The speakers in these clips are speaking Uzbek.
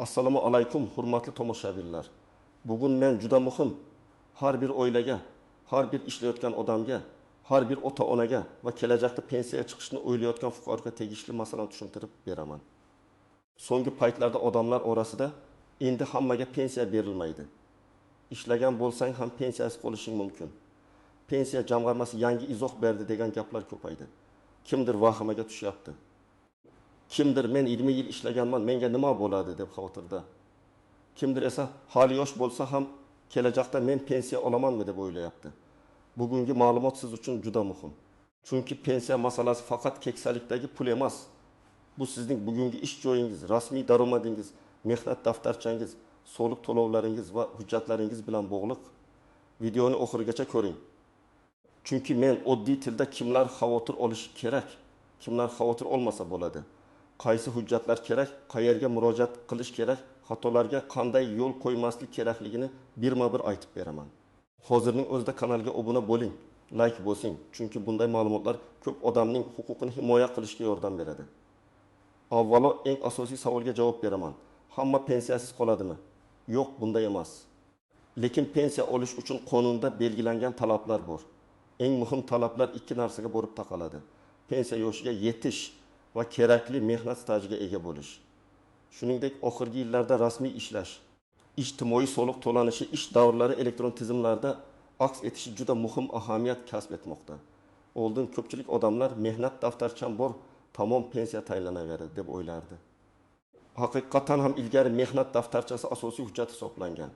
Assalomu alaykum, hurmatli tomoshabinlar. Bugun men juda muhim, har bir oilaga, har bir ishlayotgan odamga, har bir ota-onaga va kelajakda pensiyaga chiqishni o'ylayotgan fuqaroga tegishli masalani tushuntirib beraman. So'nggi paytlarda odamlar orasida endi hammaga pensiya berilmaydi. Ishlagan bo'lsang ham pensiyasiz qolishing mumkin. Pensiya jamg'armasi yangi izoh berdi degan gaplar ko'paydi. Kimdir vahimaga tushyapti. Kimdir men 20 yil ishlaganman, menga nima bo'ladi deb xavotirda. Kimdir esa hali yosh bo'lsa ham kelajakda men pensiya olamanmi deb o'ylayapti. Bugungi ma'lumot siz uchun juda muhim. Chunki pensiya masalasi faqat keksalikdagi pul emas. Bu sizning bugungi ish joyingiz, rasmiy daromadingiz, mehnat daftarchangiz, soliq to'lovlaringiz va hujjatlaringiz bilan bog'liq. Videoni oxirigacha ko'ring. Chunki men oddiy tilda kimlar xavotir olishi kerak, kimlar xavotir olmasa bo'ladi, qaysi hujjatlar kerak, qayerga murojaat qilish kerak, xatolarga qanday yo'l qo'ymaslik kerakligini birma-bir aytib beraman. Hozirning o'zida kanalga obuna bo'ling, like bosing, chunki bunday ma'lumotlar ko'p odamning huquqini himoya qilishga yordam beradi. Avvalo eng asosiy savolga javob beraman. Hamma pensiyasiz qoladimi? Yo'q, bunday emas. Lekin pensiya olish uchun qonunda belgilangan talablar bor. Eng muhim talablar ikki narsaga borib taqaladi. Pensiya yoshiga yetish va kerakli mehnat stajiga ega bo'lish. Shuningdek, oxirgi yillarda rasmiy ishlash, ijtimoiy soliq to'lanishi, ish davrlari elektron tizimlarda aks etishi juda muhim ahamiyat kasb etmoqda. Oldin ko'pchilik odamlar mehnat daftarcham bor, tamom pensiya tayinlanaveradi deb o'ylardi. Haqiqatan ham ilgari mehnat daftarchasi asosiy hujjat hisoblangan.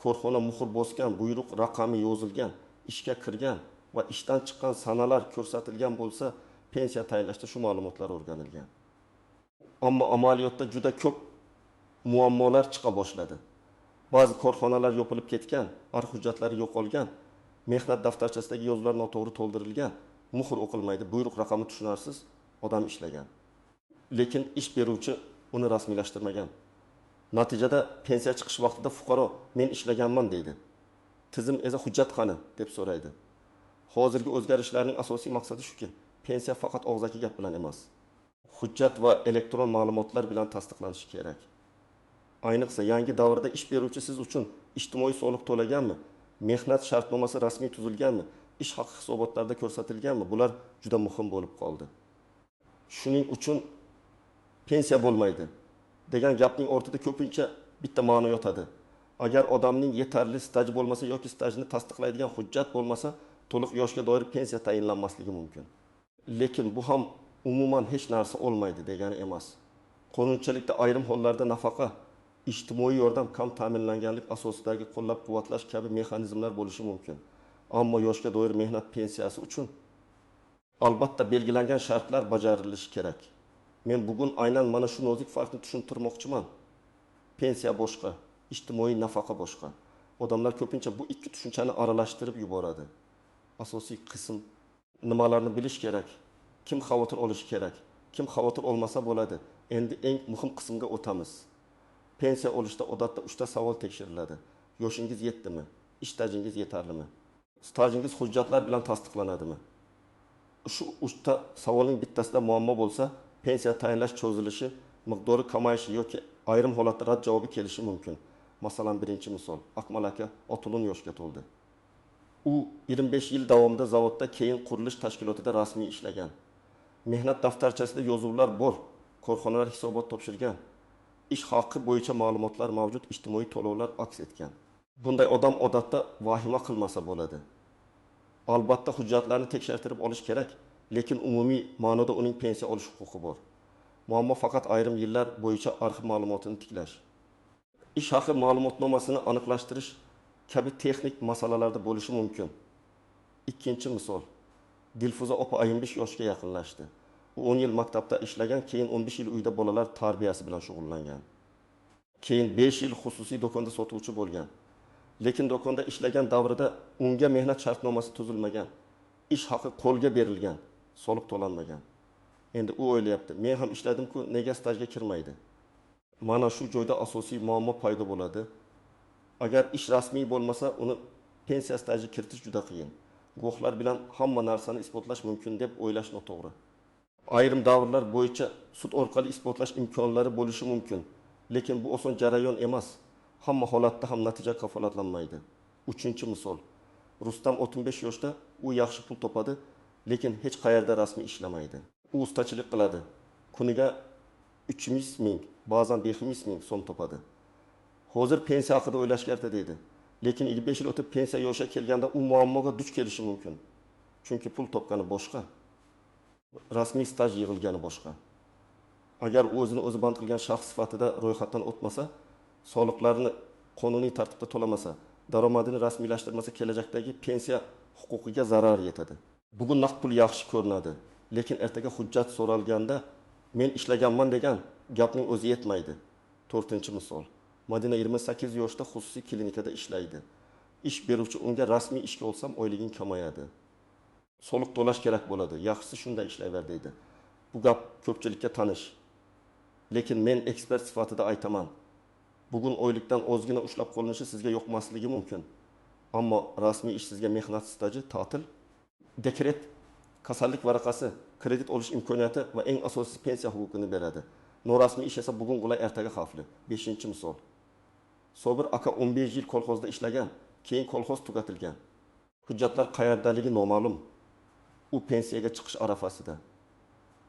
Korxona muhr bosgan, buyruq raqami yozilgan, ishga kirgan va ishdan chiqqan sanalar ko'rsatilgan bo'lsa, pensiya tayinlashda shu ma'lumotlar o'rganilgan. Ammo amaliyotda juda ko'p muammolar chiqa boshladi. Ba'zi korxonalar yopilib ketgan, arx hujjatlari yo'qolgan, mehnat daftarchasidagi yozuvlar noto'g'ri to'ldirilgan, muhr o'qilmaydi, buyruq raqami tushunarsiz, odam ishlagan. Lekin ish beruvchi uni rasmiylashtirmagan. Natijada pensiya chiqish vaqtida fuqaro men ishlaganman deydi. Tizim esa hujjat qani deb so'raydi. Hozirgi o'zgarishlarning asosiy maqsadi shuki, pensiya faqat og'zaki gap bilan emas, hujjat va elektron ma'lumotlar bilan tasdiqlanishi kerak. Ayniqsa yangi davrda ish beruvchi siz uchun ijtimoiy soliq to'laganmi, mehnat shartnomasi rasmiy tuzilganmi, ish haqi hisobotlarida ko'rsatilganmi, bular juda muhim bo'lib qoldi. Shuning uchun pensiya bo'lmaydi degan gapning ortida ko'pincha bitta ma'no yotadi. Agar odamning yetarli staji bo'lmasa yoki stajini tasdiqlaydigan hujjat bo'lmasa, to'liq yoshga doir pensiya tayinlanmasligi mumkin. Lekin bu ham umuman hech narsa olmaydi degani emas. Qonunchilikda ayrim hollarda nafaqa, ijtimoiy yordam, kam ta'minlanganlik asosidagi qo'llab-quvvatlash kabi mexanizmlar bo'lishi mumkin. Ammo yoshga doir mehnat pensiyasi uchun albatta belgilangan shartlar bajarilishi kerak. Men bugun aynan mana shu nozik farqni tushuntirmoqchiman. Pensiya boshqa, ijtimoiy nafaqa boshqa. Odamlar ko'pincha bu ikki tushunchani aralashtirib yuboradi. Asosiy qism nimalarni bilish kerak, kim xavotir olishi kerak, kim xavotir olmasa bo'ladi. Endi eng muhim qismga o'tamiz. Pensiya olishda odatda 3 ta savol tekshiriladi. Yoshingiz yetdimi? Ish stajingiz yetarlimi? Stajingiz hujjatlar bilan tasdiqlanadimi? Shu 3 ta savolning bittasida muammo bo'lsa, pensiya tayinlash cho'zilishi, miqdori kamayishi yoki ayrim holatda rad javobi kelishi mumkin. Masalan, birinchi misol, Akmal aka 60 yoshga to'ldi. U 25 yil davomida zavodda, keyin qurilish tashkilotida rasmiy ishlagan. Mehnat daftarchasida yozuvlar bor, korxonalar hisobot topshirgan. Ish haqi bo'yicha ma'lumotlar mavjud, ijtimoiy to'lovlar aks etgan. Bunday odam odatda vahima qilmasa bo'ladi. Albatta hujjatlarni tekshirtirib olish kerak, lekin umumiy ma'noda uning pensiya olish huquqi bor. Muammo faqat ayrim yillar bo'yicha arxiv ma'lumotini tiklash, ish haqi ma'lumotnomasini aniqlashtirish kabi texnik masalalarda bo'lishi mumkin. Ikkinchi misol, Dilfuza opa 55 yoshga yaqinlashdi. U 10 yil maktabda ishlagan, keyin 15 yil uyda bolalar tarbiyasi bilan shug'ullangan. Keyin 5 yil xususiy do'konda sotuvchi bo'lgan. Lekin do'konda ishlagan davrida unga mehnat shartnomasi tuzilmagan. Ish haqi qo'lga berilgan, soliq to'lanmagan. Endi u o'ylayapti, men ham ishladim-ku, nega stajga kirmaydi? Mana shu joyda asosiy muammo paydo bo'ladi. Agar ish rasmiy bo'lmasa, uni pensiya stajiga kiritish juda qiyin. Guvohlar bilan hamma narsani isbotlash mumkin deb o'ylash noto'g'ri. Ayrim davrlar bo'yicha sud orqali isbotlash imkonlari bo'lishi mumkin. Lekin bu oson jarayon emas. Hamma holatda ham natija kafolatlanmaydi. Uchinchi misol. Rustam 35 yoshda, u yaxshi pul topadi, lekin hech qayerda rasmiy ishlamaydi. U ustachilik qiladi, kuniga 3 ming, ba'zan 5 ming so'm topadi. Hozir pensiya haqida o'ylashga erta deydi. Lekin 25 yil o'tib pensiya yoshiga kelganda u muammoga duch kelishi mumkin. Chunki pul topgani boshqa, rasmiy staj yig'ilgani boshqa. Agar u o'zini o'zi band qilgan shaxs sifatida ro'yxatdan o'tmasa, soliqlarni qonuniy tartibda to'lamasa, daromadini rasmiylashtirmasa, kelajakdagi pensiya huquqiga zarar yetadi. Bugun naqd pul yaxshi ko'rinadi, lekin ertaga hujjat so'ralganda "men ishlaganman" degan gapning o'zi yetmaydi. To'rtinchi misol. Madina 28 yoshda, xususiy klinikada ishlaydi. Ish beruvchi unga "rasmiy ishga olsam, oyliging kamayadi, soliq to'lash kerak bo'ladi, yaxshisi shunday ishlayver" deydi. Bu gap ko'pchilikka tanish. Lekin men ekspert sifatida aytaman: bugun oylikdan ozgina ushlab qolinishi sizga yoqmasligi mumkin, ammo rasmiy ish sizga mehnat staji, ta'til, dekret, kasallik varaqasi, kredit olish imkoniyati va eng asosiysi pensiya huquqini beradi. Norasmiy ish esa bugun qulay, ertaga xavfli. Beshinchi misol. Sobir aka 15 yil kolxozda ishlagan, keyin kolxoz tugatilgan. Hujjatlar qayerdaligi noma'lum. U pensiyaga chiqish arafasida.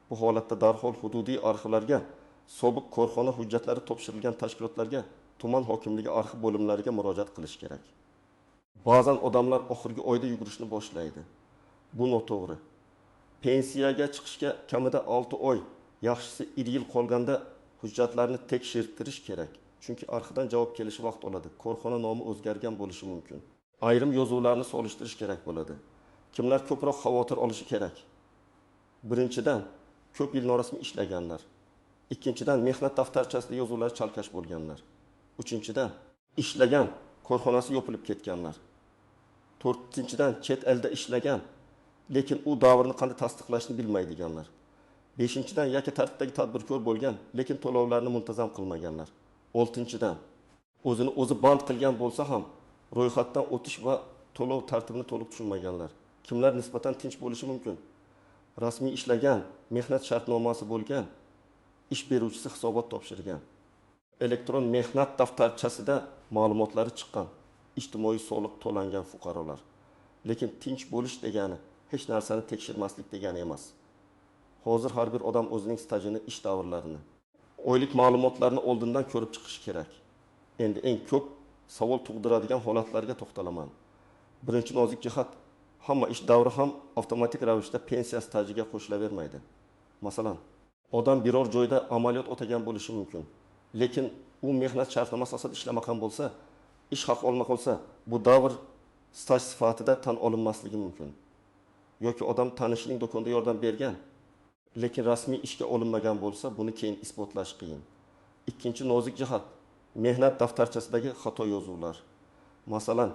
Bu holatda darhol hududiy arxivlarga, sobiq korxona hujjatlari topshirilgan tashkilotlarga, tuman hokimligi arxiv bo'limlariga murojaat qilish kerak. Ba'zan odamlar oxirgi oyda yugurishni boshlaydi. Bu noto'g'ri. Pensiyaga chiqishga kamida 6 oy, yaxshisi 1 yil qolganda hujjatlarni tekshirtirish kerak. Chunki arxivdan javob kelishi vaqt oladi. Korxona nomi o'zgargan bo'lishi mumkin. Ayrim yozuvlarni solishtirish kerak bo'ladi. Kimlar ko'proq xavotir olishi kerak? Birinchidan, ko'p yil norasmiy ishlaganlar. Ikkinchidan, mehnat daftarchasida yozuvlar chalkash bo'lganlar. Uchinchidan, ishlagan korxonasi yopilib ketganlar. To'rtinchidan, chet elda ishlagan, lekin u davrni qanday tasdiqlashni bilmaydiganlar. Beshinchidan, yakka tartibdagi tadbirkor bo'lgan, lekin to'lovlarni muntazam qilmaganlar. Oltinchidan, o'zini o'zi band qilgan bo'lsa ham ro'yxatdan o'tish va to'lov tartibini to'liq tushunmaganlar. Kimlar nisbatan tinch bo'lishi mumkin? Rasmiy ishlagan, mehnat shartnomasi bo'lgan, ish beruvchisi hisobot topshirgan, elektron mehnat daftarchasida ma'lumotlari chiqqan, ijtimoiy soliq to'langan fuqarolar. Lekin tinch bo'lish degani hech narsani tekshirmaslik degani emas. Hozir har bir odam o'zining stajini, ish davrlarini, oylik ma'lumotlarni oldindan ko'rib chiqishi kerak. Endi eng ko'p savol tug'diradigan holatlarga to'xtalaman. Birinchi nozik jihat: hamma ish davri ham avtomatik ravishda pensiya stajiga qo'shilavermaydi. Masalan, odam biror joyda amaliyot o'tagan bo'lishi mumkin, lekin u mehnat shartnomasi asosida ishlamagan bo'lsa, ish haqi olmagan bo'lsa, bu davr staj sifatida tan olinmasligi mumkin. Yoki odam tanishining do'konida yordam bergan, lekin rasmiy ishga olinmagan bo'lsa, buni keyin isbotlash qiyin. Ikkinchi nozik jihat: mehnat daftarchasidagi xato yozuvlar. Masalan,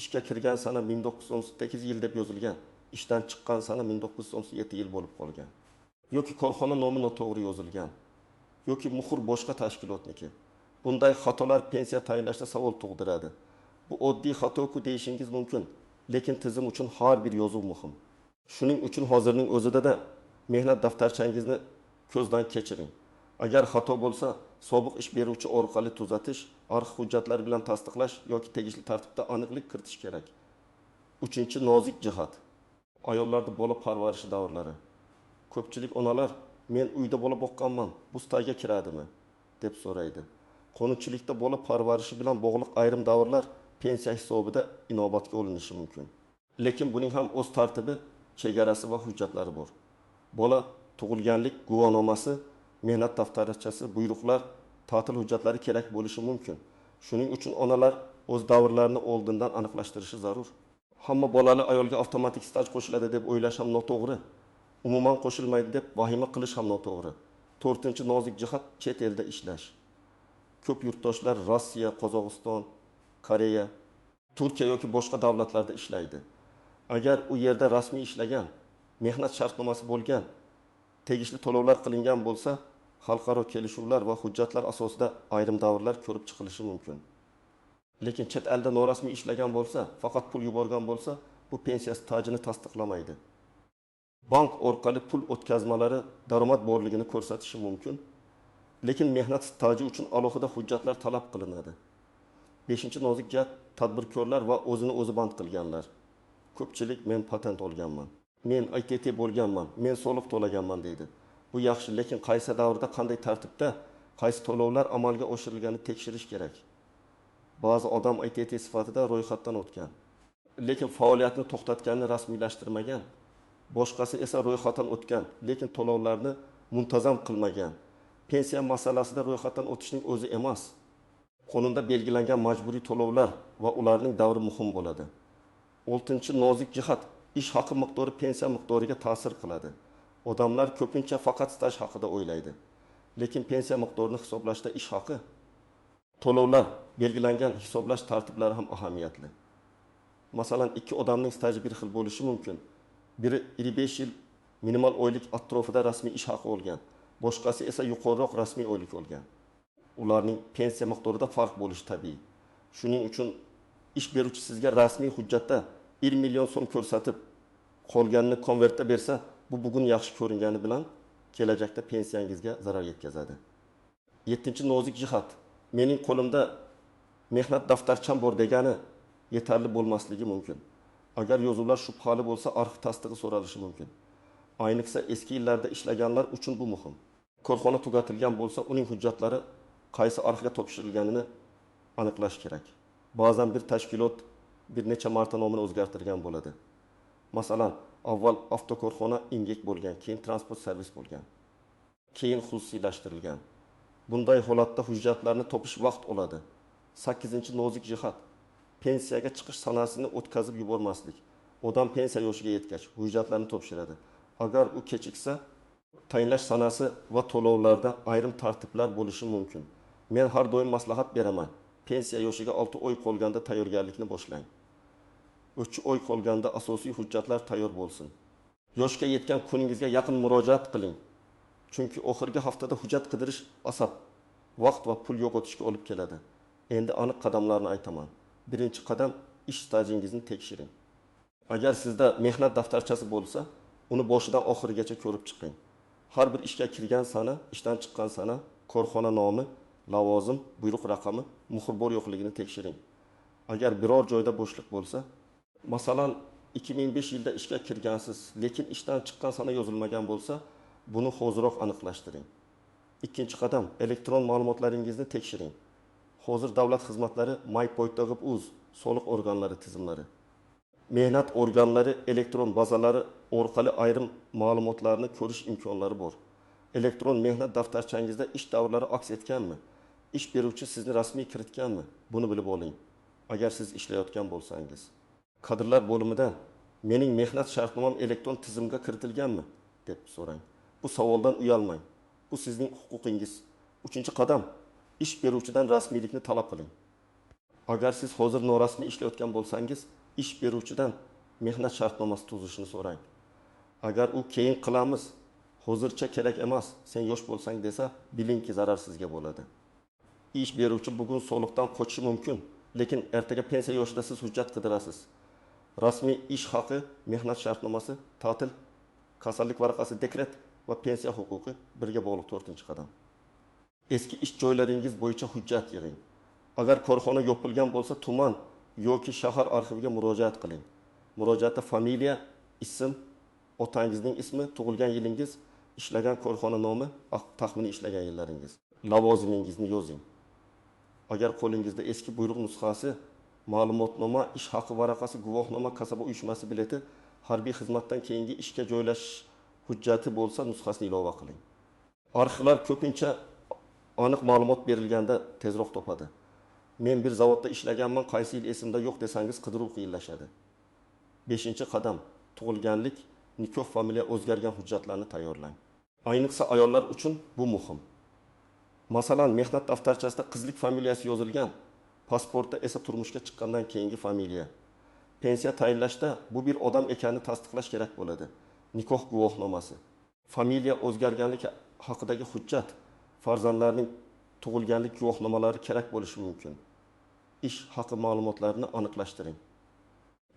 ishga kirgan sana 1918 yil deb yozilgan, ishdan chiqqan sana 1917 yil bo'lib qolgan. Yoki korxona nomi noto'g'ri yozilgan, yoki muhr boshqa tashkilotniki. Bunday xatolar pensiya tayinlashda savol tug'diradi. "Bu oddiy xato-ku", deyishingiz mumkin, lekin tizim uchun har bir yozuv muhim. Shuning uchun hozirning o'zida da mehnat daftarchangizni ko'zdan kechiring. Agar xato bo'lsa, sobiq ish beruvchi orqali tuzatish, arxiv hujjatlari bilan tasdiqlash yoki tegishli tartibda aniqlik kiritish kerak. Uchinchi nozik jihat: ayollarda bola parvarishi davrlari. Ko'pchilik onalar "Men uyda bola boqqanman, bu stajga kiradimi?" deb so'raydi. Qonunchilikda bola parvarishi bilan bog'liq ayrim davrlar pensiya hisobida inobatga olinishi mumkin. Lekin buning ham o'z tartibi, chegarasi va hujjatlari bor. Bola tug'ilganlik guvohnomasi, mehnat daftarchasi, buyruqlar, ta'til hujjatlari kerak bo'lishi mumkin. Shuning uchun onalar o'z davrlarini oldindan aniqlashtirishi zarur. Hamma bolali ayolga avtomatik staj qo'shiladi deb o'ylash ham noto'g'ri. Umuman qo'shilmaydi deb vahima qilish ham noto'g'ri. To'rtinchi nozik jihat: chet elda ishlash. Ko'p yurtdoshlar Rossiya, Qozog'iston, Koreya, Turkiya yoki boshqa davlatlarda ishlaydi. Agar u yerda rasmiy ishlagan, mehnat shartnomasi bo'lgan, tegishli to'lovlar qilingan bo'lsa, xalqaro kelishuvlar va hujjatlar asosida ayrim davrlar ko'rib chiqilishi mumkin. Lekin chet elda norasmiy ishlagan bo'lsa, faqat pul yuborgan bo'lsa, bu pensiya stajini tasdiqlamaydi. Bank orqali pul o'tkazmalari daromad borligini ko'rsatishi mumkin, Lekin mehnat staji uchun alohida hujjatlar talab qilinadi. Beshinchi nozik jihat: tadbirkorlar va o'zini o'zi band qilganlar. Ko'pchilik "men patent olganman, men ITT bo'lganman, men soliq to'laganman" deydi. Bu yaxshi, lekin qaysi davrda, qanday tartibda, qaysi to'lovlar amalga oshirilganini tekshirish kerak. Ba'zi odam ITT sifatida ro'yxatdan o'tgan, lekin faoliyatini to'xtatganini rasmiylashtirmagan. Boshqasi esa ro'yxatdan o'tgan, lekin to'lovlarni muntazam qilmagan. Pensiya masalasida ro'yxatdan o'tishning o'zi emas, qonunda belgilangan majburiy to'lovlar va ularning davri muhim bo'ladi. Oltinchi nozik jihat: ish haqi miqdori pensiya miqdoriga ta'sir qiladi. Odamlar ko'pincha faqat staj haqida o'ylaydi. Lekin pensiya miqdorini hisoblashda ish haqi, to'lovlar belgilangan hisoblash tartiblari ham ahamiyatli. Masalan, ikki odamning staji bir xil bo'lishi mumkin. Biri 25 yil minimal oylik atrofida rasmiy ish haqi olgan, boshqasi esa yuqoriroq rasmiy oylik olgan. Ularning pensiya miqdorida farq bo'lishi tabiiy. Shuning uchun ish beruvchi sizga rasmiy hujjatda 1 million so'm ko'rsatib, qolganini konvertda bersa, bu bugun yaxshi ko'ringani bilan kelajakda pensiyangizga zarar yetkazadi. Yettinchi nozik jihat: mening qo'limda mehnat daftarcham bor degani yetarli bo'lmasligi mumkin. Agar yozuvlar shubhali bo'lsa, arxiv tasdig'i so'ralishi mumkin. Ayniqsa eski yillarda ishlaganlar uchun bu muhim. Korxona tugatilgan bo'lsa, uning hujjatlari qaysi arxivga topshirilganini aniqlash kerak. Ba'zan bir tashkilot bir necha marta nomini o'zgartirgan bo'ladi. Masalan, avval avtokorxona Ingek bo'lgan, keyin transport servis bo'lgan, keyin xususiylashtirilgan. Bunday holatda hujjatlarni topish vaqt oladi. Sakkizinchi nozik jihat: pensiyaga chiqish sanasini o'tkazib yubormaslik. Odam pensiya yoshiga yetgach hujjatlarni topshiradi. Agar u kechiksa, tayinlash sanasi va to'lovlarda ayrim tartiblar bo'lishi mumkin. Men har doim maslahat beraman: pensiya yoshiga 6 oy qolganda tayyorgarlikni boshlang. 3 oy qolganda asosiy hujjatlar tayyor bo'lsin. Yoshga yetgan kuningizga yaqin murojaat qiling. Chunki oxirgi haftada hujjat qidirish asab, vaqt va pul yo'qotishga olib keladi. Endi aniq qadamlarni aytaman. Birinchi qadam: ish stajingizni tekshiring. Agar sizda mehnat daftarchasi bo'lsa, uni boshidan oxirigacha ko'rib chiqing. Har bir ishga kirgan sana, ishdan chiqqan sana, korxona nomi, lavozim, buyruq raqami, muhr bor yo'qligini tekshiring. Agar biror joyda bo'shliq bo'lsa, masalan, 2005 yilda ishga kirgansiz, lekin ishdan chiqqan sana yozilmagan bo'lsa, buni hoziroq aniqlashtiring. Ikkinchi qadam: elektron ma'lumotlaringizni tekshiring. Hozir davlat xizmatlari my.gov.uz, soliq organlari tizimlari, mehnat organlari elektron bazalari orqali ayrim ma'lumotlarni ko'rish imkonlari bor. Elektron mehnat daftarchangizda ish davrlari aks etganmi? Ish beruvchi sizni rasmiy kiritganmi? Buni bilib oling. Agar siz ishlayotgan bo'lsangiz, kadrlar bo'limidan "Mening mehnat shartnomam elektron tizimga kiritilganmi?" deb so'rang. Bu savoldan uyalmang. Bu sizning huquqingiz. Uchinchi qadam: ish beruvchidan rasmiylikni talab qiling. Agar siz hozir norasmiy ishlayotgan bo'lsangiz, ish beruvchidan mehnat shartnomasi tuzishini so'rang. Agar u "keyin qilamiz, hozircha kerak emas, sen yosh bo'lsang" desa, bilingki zarar sizga bo'ladi. Ish beruvchi bugun soliqdan qochishi mumkin, lekin ertaga pensiya yoshida siz hujjat qidirasiz. Rasmiy ish haqi, mehnat shartnomasi, ta'til, kasallik varaqasi, dekret va pensiya huquqi birga bog'liq. To'rtinchi qadam: eski ish joylaringiz bo'yicha hujjat yig'ing. Agar korxona yopilgan bo'lsa, tuman yoki shahar arxiviga murojaat qiling. Murojaatda familiya, ism, otangizning ismi, tug'ilgan yilingiz, ishlagan korxona nomi, taxminiy ishlagan yillaringiz, lavozimingizni yozing. Agar qo'lingizda eski buyruq nusxasi, ma'lumotnoma, ish haqi varaqasi, guvohnoma, kasaba uyushmasi bileti, harbiy xizmatdan keyingi ishga joylashish hujjati bo'lsa, nusxasini ilova qiling. Arxivlar ko'pincha aniq ma'lumot berilganda tezroq topadi. "Men bir zavodda ishlaganman, qaysi yil esimda yo'q" desangiz, qidiruv qiyinlashadi. Beshinchi qadam: tug'ilganlik, nikoh, familiya o'zgargan hujjatlarni tayyorlang. Ayniqsa ayollar uchun bu muhim. Masalan, mehnat daftarchasida qizlik familiyasi yozilgan, pasportda esa turmushga chiqqandan keyingi familiya. Pensiya tayinlashda bu bir odam ekanini tasdiqlash kerak bo'ladi. Nikoh guvohnomasi, familiya o'zgarganlik haqidagi hujjat, farzandlarning tug'ilganlik guvohnomalari kerak bo'lishi mumkin. Ish haqi ma'lumotlarini aniqlashtiring.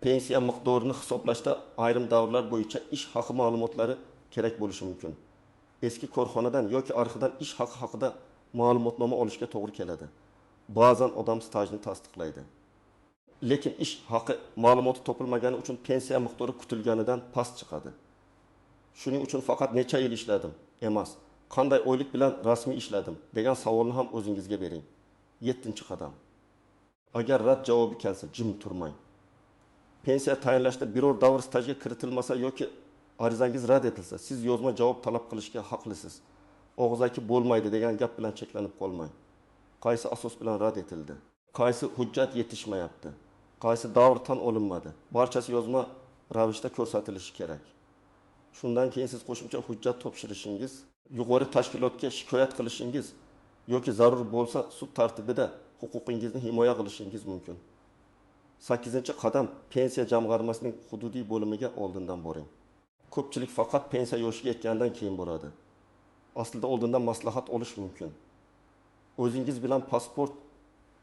Pensiya miqdorini hisoblashda ayrim davrlar bo'yicha ish haqi ma'lumotlari kerak bo'lishi mumkin. Eski korxonadan yoki arxivdan ish haqi haqida ma'lumotnoma olishga to'g'ri keladi. Ba'zan odam stajni tasdiqlaydi. Lekin ish haqi ma'lumoti topilmagani uchun pensiya miqdori kutilganidan past chiqadi. Shuning uchun faqat necha yil ishladim emas, qanday oylik bilan rasmiy ishladim degan savolni ham o'zingizga bering. 7-qadam. Agar rad javobi kelsa, jim turmang. Pensiya tayinlashda biror davr stajga kiritilmasa yoki arizangiz rad etilsa, siz yozma javob talab qilishga haqlisiz. Og'zaki bo'lmaydi degan gap bilan cheklanib qolmang. Qaysi asos bilan rad etildi? Qaysi hujjat yetishmayapti? Qaysi davr tan olinmadi? Barchasi yozma ravishda ko'rsatilishi kerak. Shundan keyin siz qo'shimcha hujjat topshirishingiz, yuqori tashkilotga shikoyat qilishingiz yoki zarur bo'lsa sud tartibida huquqingizni himoya qilishingiz mumkin. 8-qadam pensiya jamg'armasining hududiy bo'limiga oldindan boring. Ko'pchilik faqat pensiya yoshiga yetgandan keyin boradi. Aslida oldindan maslahat olish mumkin. O'zingiz bilan pasport,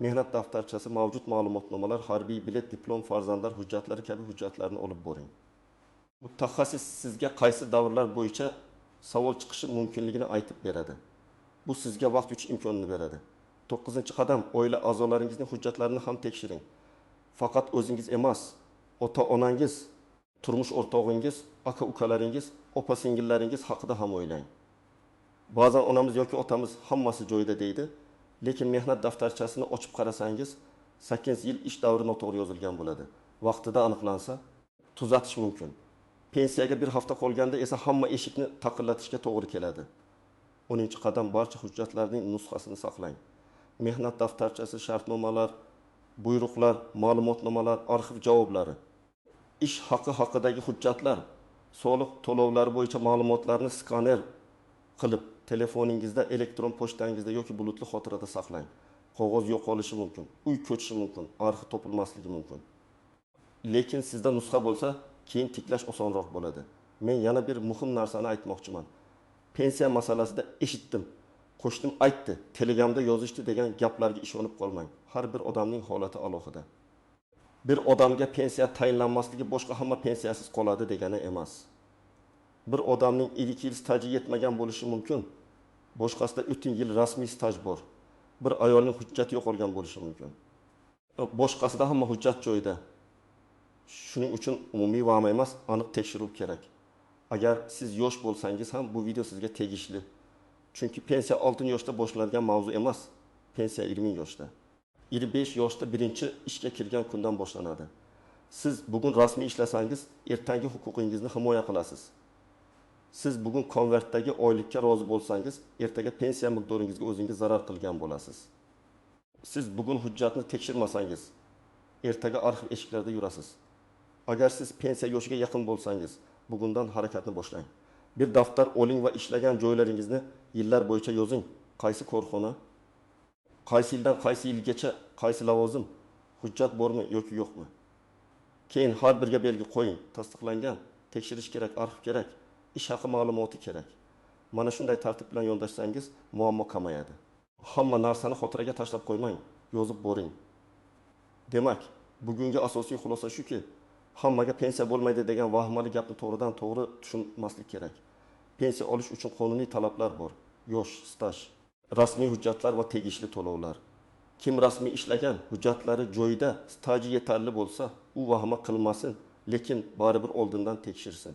mehnat daftarchasi, mavjud ma'lumotnomalar, harbiy bilet, diplom, farzandlar hujjatlari kabi hujjatlarni olib boring. Mutaxassis sizga qaysi davrlar bo'yicha savol chiqishi mumkinligini aytib beradi. Bu sizga vaqt yutish imkonini beradi. 9-qadam oila a'zolaringizning hujjatlarini ham tekshiring. Faqat o'zingiz emas, ota-onangiz, turmush o'rtog'ingiz, aka-ukalaringiz, opa-singillaringiz haqida ham o'ylang. Ba'zan onamiz yoki otamiz hammasi joyida deydi, lekin mehnat daftarchasini ochib qarasangiz, 8 yil ish davri noto'g'ri yozilgan bo'ladi. Vaqtida aniqlansa, tuzatish mumkin. Pensiyaga bir hafta qolganda esa hamma eshikni taqillatishga to'g'ri keladi. 10-qadam barcha hujjatlarning nusxasini saqlang. Mehnat daftarchasi, shartnomalar, buyruqlar, ma'lumotnomalar, arxiv javoblari, ish haqi haqidagi hujjatlar, soliq to'lovlari bo'yicha ma'lumotlarni skaner qilib telefoningizda, elektron pochtangizda yoki bulutli xotirada saqlang. Qog'oz yo'qolishi mumkin, uy ko'chishi mumkin, arxiv topilmasligi mumkin. Lekin sizda nusxa bo'lsa, keyin tiklash osonroq bo'ladi. Men yana bir muhim narsani aytmoqchiman. Pensiya masalasida eshitdim, qo'shnim aytdi, Telegramda yozishdi degan gaplarga ishonib qolmang. Har bir odamning holati alohida. Bir odamga pensiya tayinlanmasligi boshqa hamma pensiyasiz qoladi degani emas. Bir odamning 2 yil staji yetmagan bo'lishi mumkin, boshqasida 3 yil rasmiy staj bor. Bir ayolning hujjati yo'qolgan bo'lishi mumkin. Boshqasida hamma hujjat joyida. Shuning uchun umumiy vahima emas, aniq tekshiruv kerak. Agar siz yosh bo'lsangiz ham bu video sizga tegishli. Chunki pensiya 6 yoshda boshlanadigan mavzu emas, pensiya 20 yoshda. 25 yoshda birinchi ishga kirgan kundan boshlanadi. Siz bugun rasmiy ishlasangiz, ertangi huquqingizni himoya qilasiz. Siz bugun konvertdagi oylikka rozi bo'lsangiz, ertaga pensiya miqdoringizga o'zingiz zarar qilgan bo'lasiz. Siz bugun hujjatni tekshirmasangiz, ertaga arxiv eshiklarida yurasiz. Agar siz pensiya yoshiga yaqin bo'lsangiz, bugundan harakatni boshlang. Bir daftar oling va ishlagan joylaringizni yillar bo'yicha yozing. Qaysi korxona, qaysi yildan qaysi yilgacha, qaysi lavozim, hujjat bormi yoki yo'qmi? Keyin har birga belgi qo'ying. Tasdiqlangan, tekshirish kerak, arxiv kerak, ish haqi ma'lumoti kerak. Mana shunday tartib bilan yondashsangiz, muammo kamayadi. Hamma narsani xotiraga tashlab qo'ymang, yozib boring. Demak, bugungi asosiy xulosa shuki, hammaga pensiya bo'lmaydi degan vahimali gapni to'g'ridan to'g'ri tushunmaslik kerak. Pensiya olish uchun qonuniy talablar bor. Yosh, staj, rasmiy hujjatlar va tegishli to'lovlar. Kim rasmiy ishlagan, hujjatlari joyida, staji yetarli bo'lsa, u vahima qilmasin, lekin baribir oldindan tekshirsin.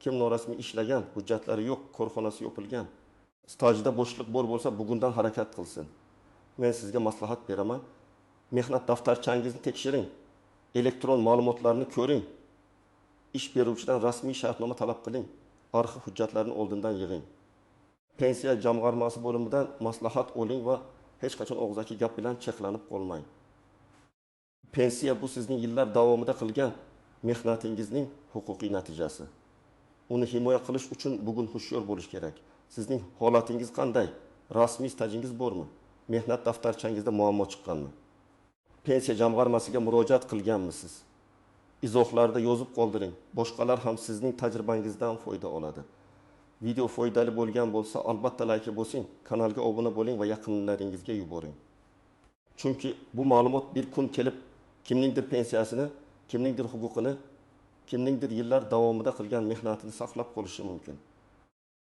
Kim norasmiy ishlagan, hujjatlari yo'q, korxonasi yopilgan, stajida bo'shliq bor bo'lsa, bugundan harakat qilsin. Men sizga maslahat beraman. Mehnat daftarchangizni tekshiring. Elektron ma'lumotlarni ko'ring. Ish beruvchidan rasmiy shartnoma talab qiling. Arxiv hujjatlarini oldindan yig'ing. Pensiya jamg'armasi bo'limidan maslahat oling va hech qachon og'zaki gap bilan cheklanib qolmang. Pensiya bu sizning yillar davomida qilgan mehnatingizning huquqiy natijasi. Uni himoya qilish uchun bugun hushyor bo'lish kerak. Sizning holatingiz qanday? Rasmiy stajingiz bormi? Mehnat daftarchangizda muammo chiqqanmi? Pensiya jamg'armasiga murojaat qilganmisiz? Izohlarda yozib qoldiring. Boshqalar ham sizning tajribangizdan foyda oladi. Video foydali bo'lgan bo'lsa, albatta like bosing, kanalga obuna bo'ling va yaqinlaringizga yuboring. Chunki bu ma'lumot bir kun kelib kimningdir pensiyasini, kimningdir huquqini, kimningdir yillar davomida qilgan mehnatini saqlab qolishi mumkin.